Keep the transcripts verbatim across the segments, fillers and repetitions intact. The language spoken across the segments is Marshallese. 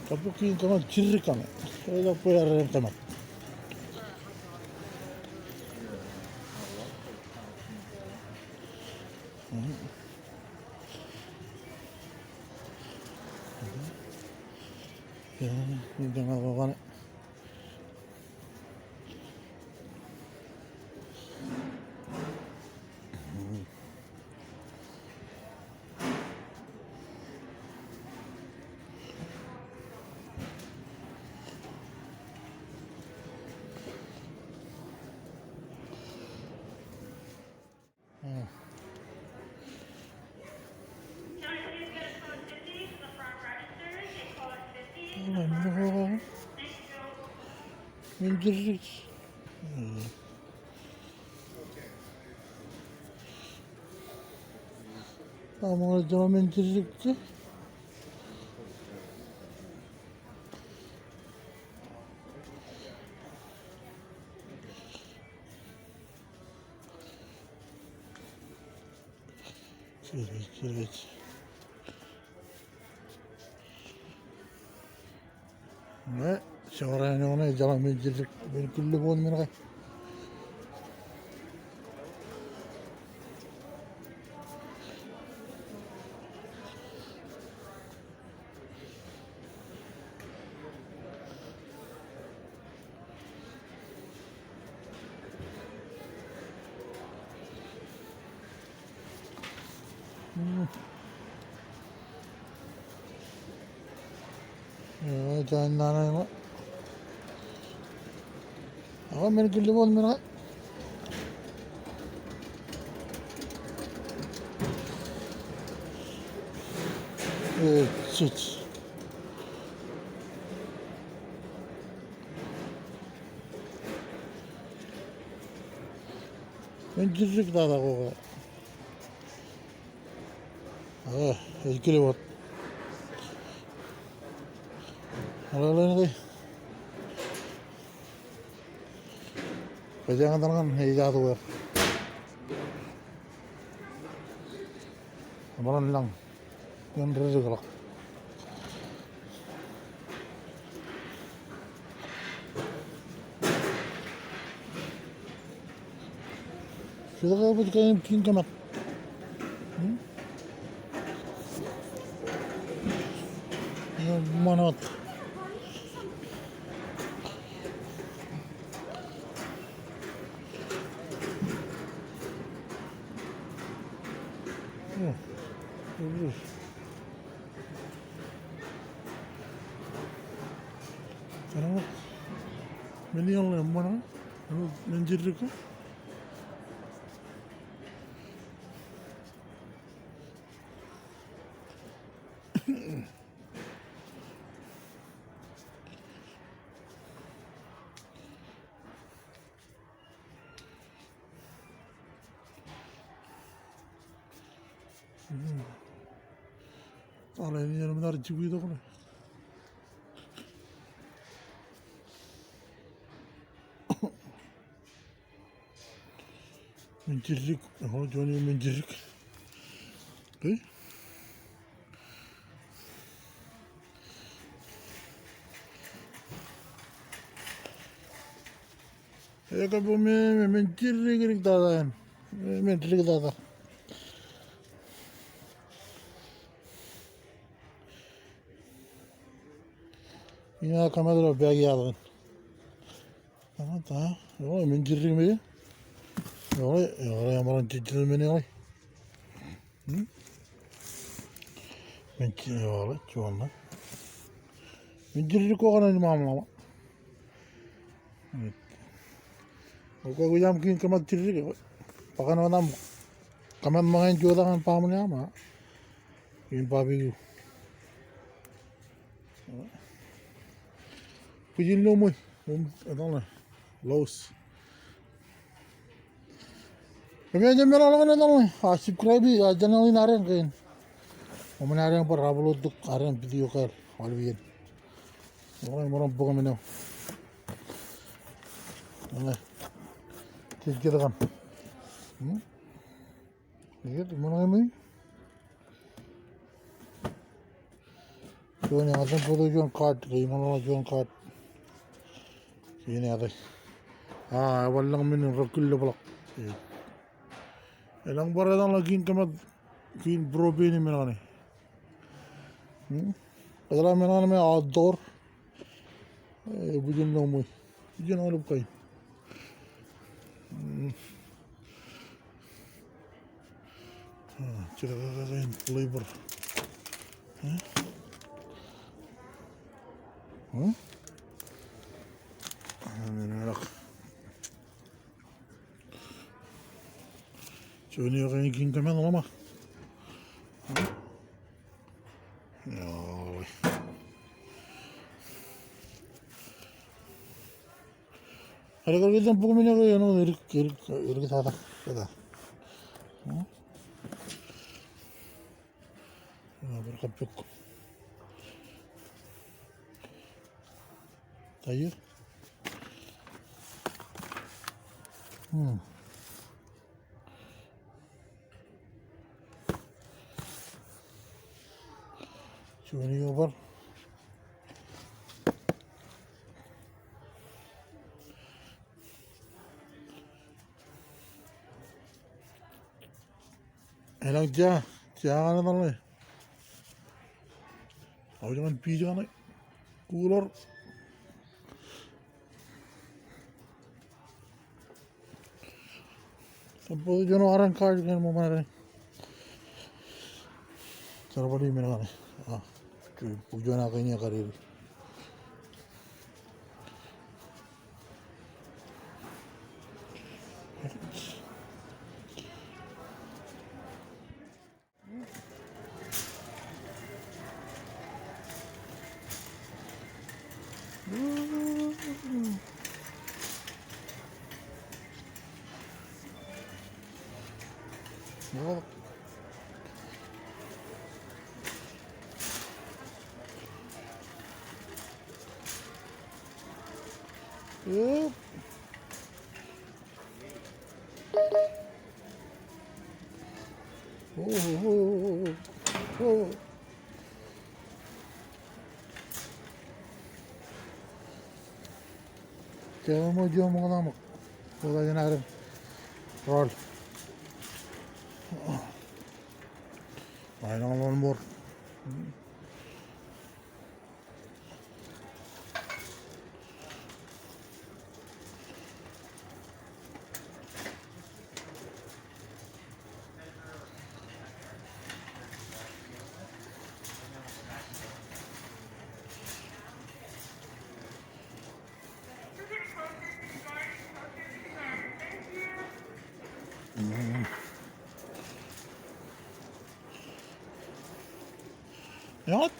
Kabbokkiin kōṃad, jidik kōṃad. Ej kwe aren kōṃad. Menjidik. Aṃ ḷe jeḷā menjidik ke? Jidik, jidik. Ṇe, jekdọọn eo ṇe, jeḷā menjidik, men killebōd men ke. Eo, jān nana eo. Ak men killebōd men ke. Eo, jidik. Menjidik tata ko ke. Eo, ej kile wōt. Ḷeḷḷe ke. Kōjeañ etan ñan ej ato er. Eṃṃan lañ. Iien ri-dik ḷọk. Jet ke bōj kain kiiñ kōmat. Hmm? Ṃanot. Oh, oh, oh. Eḷaññe men eo eṃṃan, eḷaññe men jidik ko. Eḷaññe enaaj ṃōk ad jibwi tok ṇe. Men jidik, eḷaññe juon eo men jidik. Okay. Ekar bōk men, men, men jidik tata eṇ. Men jidik tata. Iññā kōmād ilo backyard eṇ. Kōmād ta, eo, men jidik me. Eo, eo, emaroñ jejjet men eo. Hmm? Men jidik, eo, juon ṇe. Men jidik ko kaṇe ṃaṃa. Kwōj aṃ kein kōmād jidik, bwe kōn aṃ kōmād ṃōñā in jota ñan baaṃle aṃ, a kein barbecue. Bwijin lo ṃweo, um, etal ṇe, Lowe's. Kōmij men ḷọk ñan etal ṇe, a subscribe, a channel in adeañ kein. Koṃwin adeañ bar upload tok adeañ video kāāl, aolep iien. Emaroñ bōk men eo. Eñe. Jejjet kaṇ. Hmm? Jejjet, men eo me. Juon eo, etan bōktok juon cart, ke iṃōṇōṇō juon cart. Juon eo. A, ebar lōñ men in rọkilḷọk. Elōñ bar etal ṇe kein kōmād, kein propane men kaṇe. Hmm? Kōjeḷā men kaṇe me outdoor. E, bwijin lo ṃweo. Bwijin aolep kain. Hmm. A, jidik kain flavor. E? Hmm? A, men eo ḷọk. Juon eo kain kein kōmād ḷọk ṃōk. Eo. Eḷak, eḷak, etan bōk men eo ke, āinwōt edik, edik, edik tata. Tata. Eo, bar kappok. Tire. Hmm. Juon eo bar. Elōñ ja, ja kaṇe etal ṇe. Aolep ñan fridge kaṇe. Cooler. Etan bōktok juon eo adeañ, cart, ñan ṃōṃan adeañ. Jerbal in men kaṇe. A, bōk juon aō kain eo karirik. Yep. Oh, oh, oh, oh, oh. Jema ṃōk, jema ṃōk, ṃōk. Ṃōk jān adeañ. Roll. Ṃae nañinmur. Yat.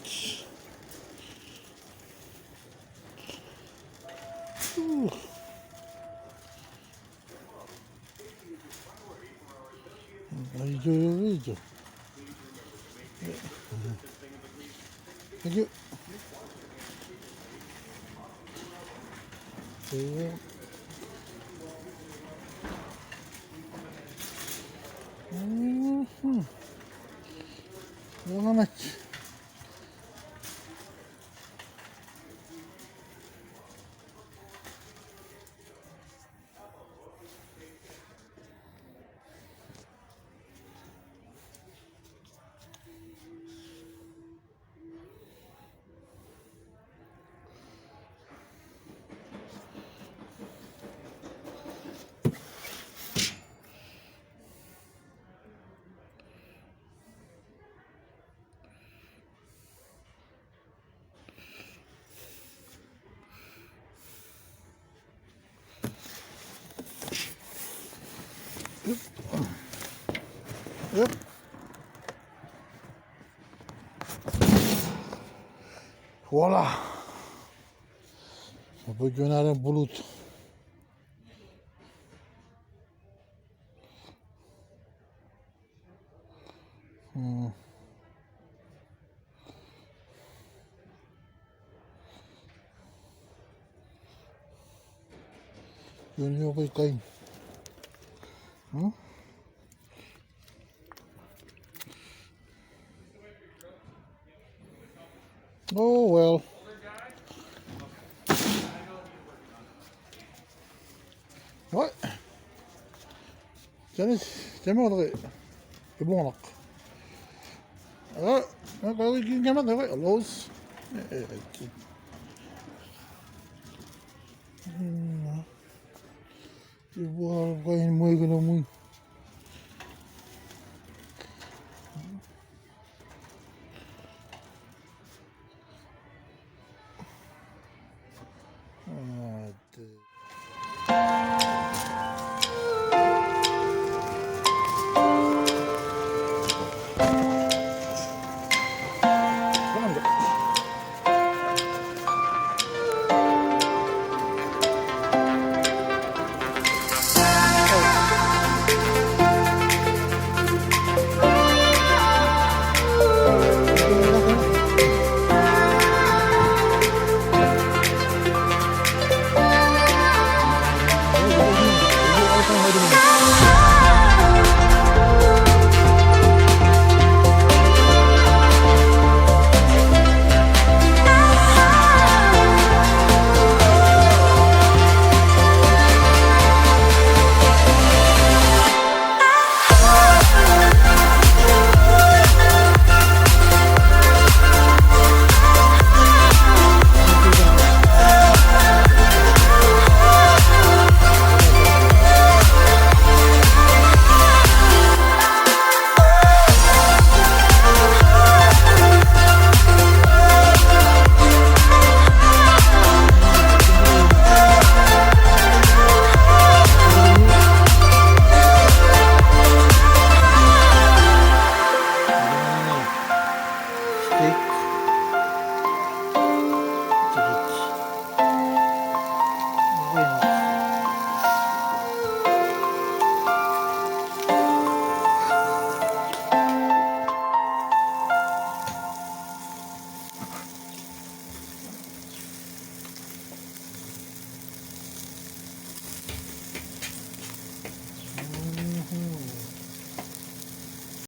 Uh. Ajo, ajo. Thank you. Mm-hmm. Very much. Yep. Voila. Bwe juon ad en bulut. Hmm. Juon eo bwe kain. Hmm? Oh, well. What? Jān ej, jān ej ṃool ke. Iboñḷọk. Oh, oh, oh, you can come out there, wait, Lois. Eh, eh, eh. Hmm. Iboñḷọk, kain ṃweiuk ṇe ṃwiin.